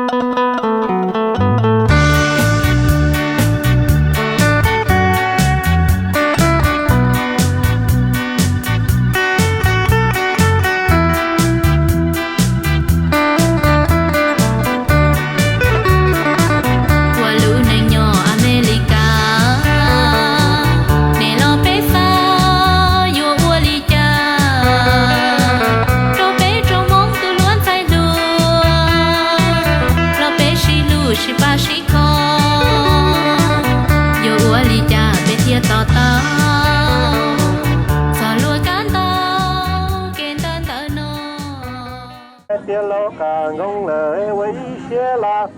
Ua lub neej nyob Amelikas, nej los peb xav yuav ua li cas rau peb tsoom Hmoob tus hluas ntxhais hluas, los peb sib hlub sib pab sib kho, yuav ua li cas peb thiaj to taub txog luag kab ntau kev ntev ntawm no. Tias laus qas nkoos lawm ua ib siab los,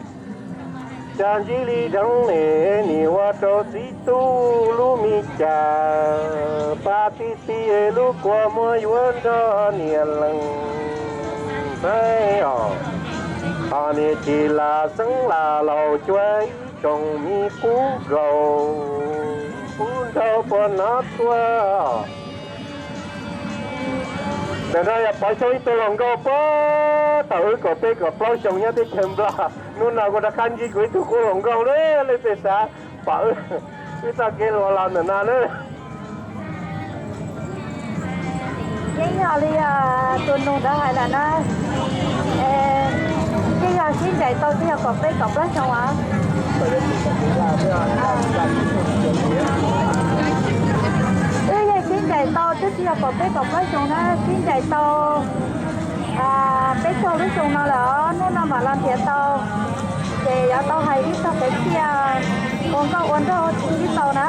cas ntsib li deev ne, nim ua rau txiv tub lub mi cas, pab tib tib lub kua muab yuav nrog niam lees. Ntxhais os, qhov niag ci las xeeb las laus cuab ib tsoom mi qub nkaus, qub nraug puag nov tuaj. Ntawm no yog pov xyoo ib tug hluas nkauj puag thaum wb kaum peb kaum plaub xyoo nyob teb chaws Nplog. Hnub no kuv rov qab ntsib kuv ib tug qub hluas nkauj na, leej twg xav pom wb, wb txoj kev hluas los ntawm no na. Yeej yog li tus nus ntawd hais lawm na, yeej yog sib ncaim tau twb yog kaum peb kaum plaub xyoo as. Wb yeej sib ncaim tau twb tsis yog kaum peb kaum plaub xyoo na, sib ncaim tau peb caug lub xyoo no lawm os, hnub no mam los nrhiav tau, ces yuav tau hais ib txog kev txiaj ua nkauj ua nraug tsis sib tau na.